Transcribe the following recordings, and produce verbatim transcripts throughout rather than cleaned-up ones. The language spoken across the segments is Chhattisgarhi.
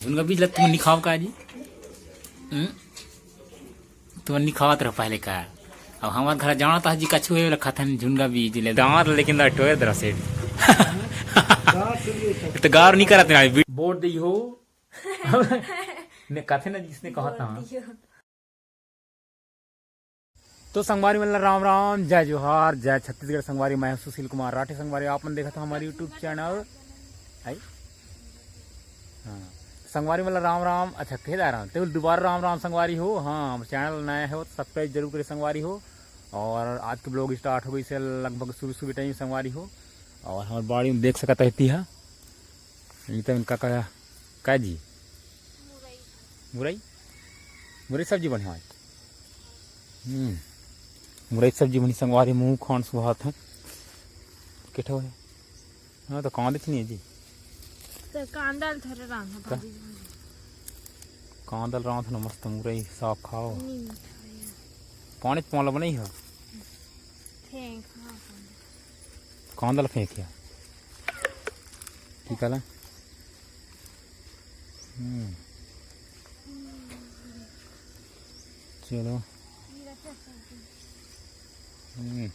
झुनगा बीज ला तुम नहीं खाओ का जी? हम्म? तुम नहीं खावत रहो पहले का? अब हमार घर जाना था जी, कछु है खाथन झुनगा बीज ले दांत, लेकिन दा टोए दरा सेठ। तो गार नहीं करत ना, बोर्ड दे हो। ने कथे ना जिसने कहा था। तो संगवारी मन ला राम राम, जय जोहार, जय छत्तीसगढ़। संगवारी, मैं हूं सुशील कुमार राठे। संगवारी, आप मन देखत हो हमारे YouTube चैनल, है? हाँ। संगवारी मन ला राम राम। अच्छा, कह जा रहा हूँ, तो दोबारा राम राम संगवारी हो। हाँ, चैनल नया है वो तो सब्सक्राइब जरूर करें संगवारी हो। और आज के ब्लॉग स्टार्ट हो गई से लगभग सुबह सुबह टाइम संगवारी हो। और हमारे बाड़ी में देख सकत है, ये तो इनका का, का जी? मुरई। मुरई सब्जी बने आज। हम्म। मुरई सब्जी बनी संगवारी, मुंह खान सुहात है। केठो है। हाँ, तो कांदे नहीं है जी। तो कांदा ल थोड़े रांधा का? भाजी। कांदा ल रांधा ना, मस्त मुरई साग खाओ। नहीं, नहीं खाया। पानी तो पाला बनाई हो। फेंक, हाँ, कांदा। कांदा ल फेंक या। ठीक है ला। हम्म। चलो। हम्म।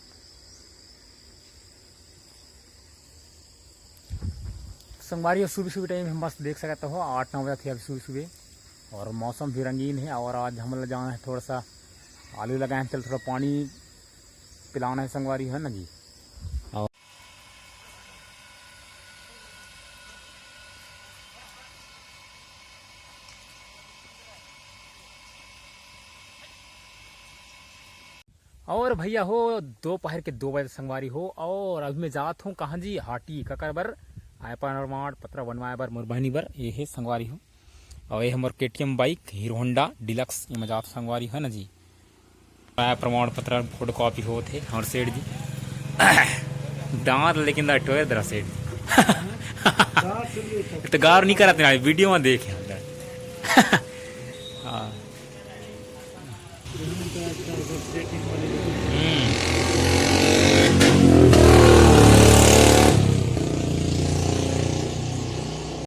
संगवारी हो, सुबह सुबह टाइम हम मस्त देख सकते हो, आठ नौ बजे थे अभी सुबह सुबह, और मौसम भी रंगीन है। और आज हम लोग जाना है थोड़ा सा आलू लगाए हैं, चल थोड़ा पानी पिलाना है संगवारी, है ना जी। और और भैया हो, दोपहर के दो बजे संगवारी हो, और अभी मैं जात हूँ कहाँ जी, हाटी ककर बर, आय प्रमाण पत्र बनवाए बर मोर बहनी बर, ये है संगवारी हो। और ये हमर के T M bike, Hero Honda deluxe, ये मैं जात संगवारी है ना जी। आय प्रमाण पत्र फोटो कॉपी होत है हमर सेठ जी। दांत लेकिन दा टोए दरा सेठ जी। तो गार नहीं करत ना, वीडियो में देखे। हाँ। हम्म।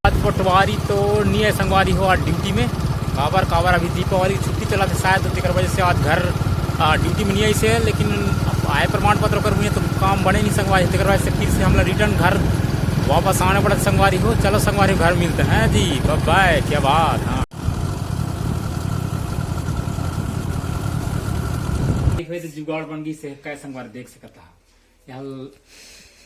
आज पटवारी तो नहीं है संगवारी हो, आज ड्यूटी में। काबर, काबर अभी दीपावली की छुट्टी चला था शायद, तो तेकर वजह से आज घर, आ, ड्यूटी में नहीं आई से, लेकिन अब आय प्रमाण पत्र ओकर हुए तो काम बने नहीं संगवारी, तेकर वजह से फिर से हमला रिटर्न घर वापस आना पड़ा संगवारी हो। चलो संगवारी हो, घर मिलते हैं जी, बाय बाय। क्या बात, हाँ। देख भाई, तो जुगाड़ बन गई से, कै संगवारी देख सकता है। यहाँ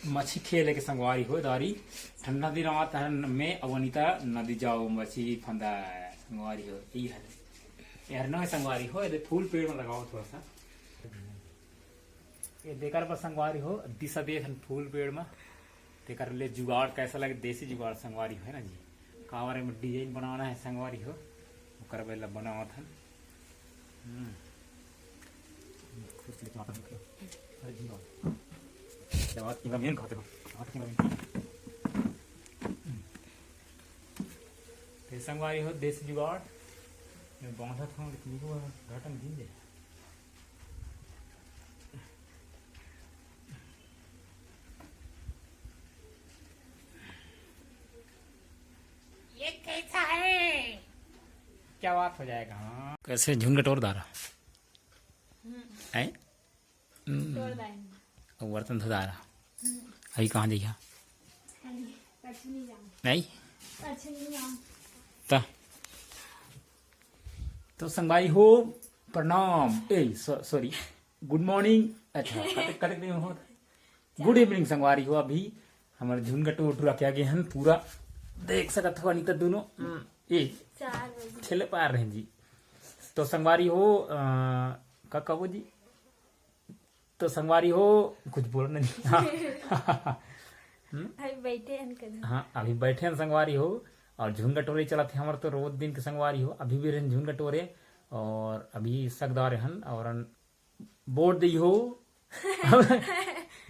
मच्छी खेले के संगवारी हो दारी, ठंडा दिन आवत है में, अब अनिता नदी जाओ मच्छी फंदा है संगवारी हो, ई है। यार ना संगवारी हो, ये फूल पेड़ में लगाओ थोड़ा सा। ये देकर बस संगवारी हो, दिशा देख फूल पेड़ में। तेकर ले जुगाड़ कैसा लगे, देसी जुगाड़ संगवारी हो, है ना जी। कावर में डिजाइन बनाना है संगवारी हो, ओकर बेला बनावत हन। हम्म। खुश ले चाहता हूँ। अरे जी बात। क्या बात, cameraman खाते हो? बात cameraman। ते संगवारी हो, देसी जुगाड़। मैं बांधत हूँ, लेकिन वो घटन दिन दे। ये कैसा है? क्या बात हो जाएगा? हाँ। कैसे झुंड टोर दारा? हैं? हम्म। तोड़ दाएंगे। अब बर्तन धो दारा। हम्म। अभी कहाँ जइहा? अभी कछु नहीं जाऊँ। नहीं? कछु नहीं जाऊँ। त, तो संगवारी हो, प्रणाम। ए, सॉ-, sorry। Good morning। अच्छा, कतक, कतक नहीं हो? Good evening संगवारी हो, अभी हमर झुंड टोर टुरा के आगे हन पूरा। देख सकत हो अनिता दोनों, हम्म, ए, चार बजे। खेले पार रहे जी। तो संगवारी हो, अ, का कबो जी? तो संगवारी हो, कुछ बोल नहीं। हाँ। हम्म? अभी बैठे हन कदम। हाँ, अभी बैठे हन संगवारी हो, और झुंड टोरे चलत हे हमर तो रोज दिन के संगवारी हो, अभी भी रहन झुंड टोरे, और अभी सकदार हन, और बोर्ड दे हो।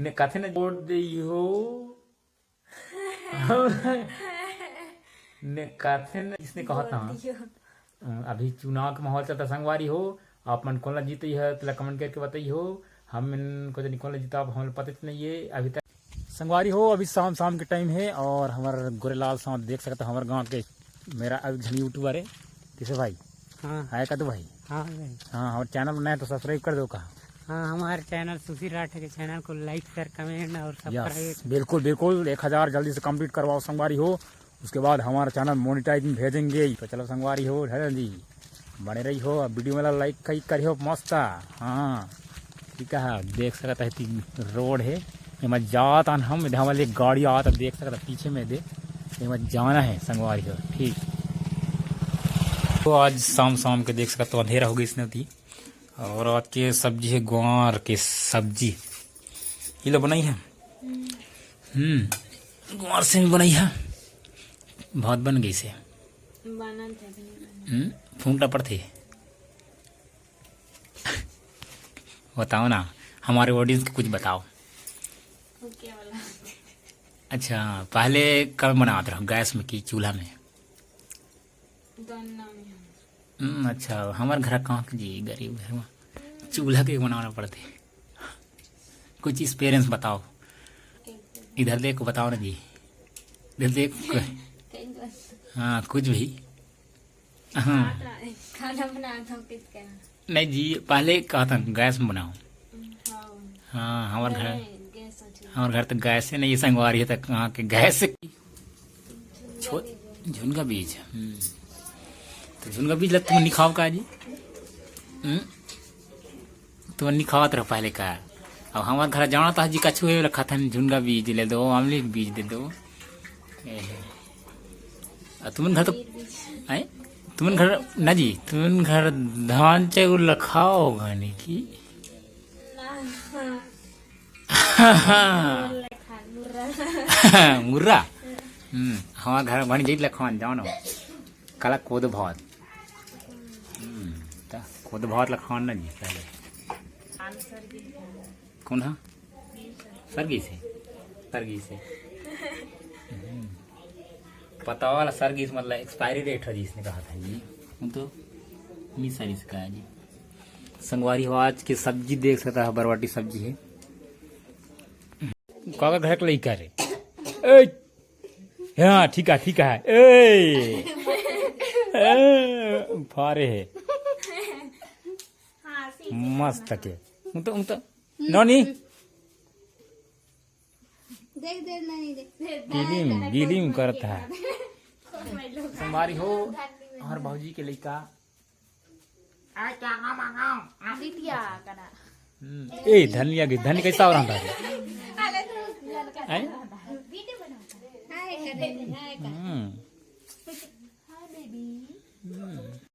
ने कथे न बोर्ड दे हो। ने कथे न इसने कहा था। बोर्ड दियो। अ, अभी चुनाव के माहौल चलता संगवारी हो, आप मन कोन ला जीते है, तेला comment करके बताई हो। हम मन को जनी कोन ला जीता, आप हमन पता नहीं है अभी तक। संगवारी हो, अभी शाम, शाम के टाइम है और हमर गोरेलाल साथ देख सकता हमर गांव के मेरा अभी झन यूट्यूबर है। किसे भाई? हाँ। है का तो भाई? हाँ भाई। हाँ, और चैनल नया तो सब्सक्राइब कर दो का? हाँ, हमारे चैनल सुशील राठा के चैनल को लाइक, शेयर, कमेंट और यस, सब्सक्राइब। बिल्कुल, बिल्कुल, एक हज़ार जल्दी से कंप्लीट करवाओ संगवारी हो। उसके बाद हमारा चैनल मोनेटाइज में भेजेंगे। तो चलो संगवारी हो, है ना जी, बने रही हो, अब वीडियो में लाइक कई करियो मस्त। हाँ, ठीक है, देख सकत है, तीन रोड है, एमा जात आन हम, इधर वाले गाड़ी आत, देख सकत है पीछे में दे, एमा जाना है संगवारी हो, ठीक। तो आज शाम शाम के देख सकत हो, अंधेरा हो गई इसने थी। और आज के सब्जी है ग्वार के सब्जी, ये लो बनाई है। हम्म, ग्वार से भी बनाई है, बहुत बन गई से। बनत है, अभी नहीं बनत। हम्म, फूंटा पड़थे। बताओ ना, हमारे ऑडियंस को कुछ बताओ। ओके वाला। अच्छा, पहले कब बनावत रहो, गैस में कि चूल्हा में? दोनों में। हम्म, अच्छा, हमारे घर कहाँ के जी, गरीब घर में चूल्हा के बनाना पड़ते। कुछ एक्सपीरियंस बताओ, इधर देखो, बताओ ना जी, इधर देख। हाँ, कुछ भी। हाँ। खाना बना दो, कुछ करना। नहीं जी, पहले कहा था गैस में बनाओ। हाँ। हाँ, हमारे घर, नहीं, गैस अच्छा। हमारे घर तो गैस ही नहीं है, संगवारी है, तो कहाँ के गैस? छो-, झुनगा बीज। हम्म। तो झुनगा बीज लगता तुम नहीं खाओ का जी? हम्म? तुम नहीं खावत रहो पहले का। अब हमारे घर जाना था जी, कछु है, रखा था, झुनगा बीज ले दो, आमली के बीज दे दो। ए, आ तुमन घर तो, आए? तुमन घर ना जी, तुमन घर धान चाउर ल खाओ घनी की। मुर्रा। हम्म, हमार घर बन जाई लखवान, जाओ ना। काला कोदो भात। हम्म, त कोदो भात लखवान ना जी पहले। कौन हा? सरगी से। सरगी से। हम्म। पता वाला सरगी से मतलब एक्सपायरी डेट है जी, इसने कहा था जी। वो तो मिस सरगी से कहा जी। संगवारी हो, आज की सब्जी देख सकता है, बरवाटी सब्जी है। काका घर के लइका रे। ए! हाँ, ठीक है, ठीक है। ए! ए! फारे है। मस्त के। उन तो, उन तो, नॉनी। देख, देख, नहीं देख। गिलिम, गिलिम करता है। संगवारी हो, हर भौजी के लइका। बिटिया करा। हम्म, ए, धनिया की, धनिया कैसा हो रहा था? हैं? हाय करे, हाय करे। हम्म।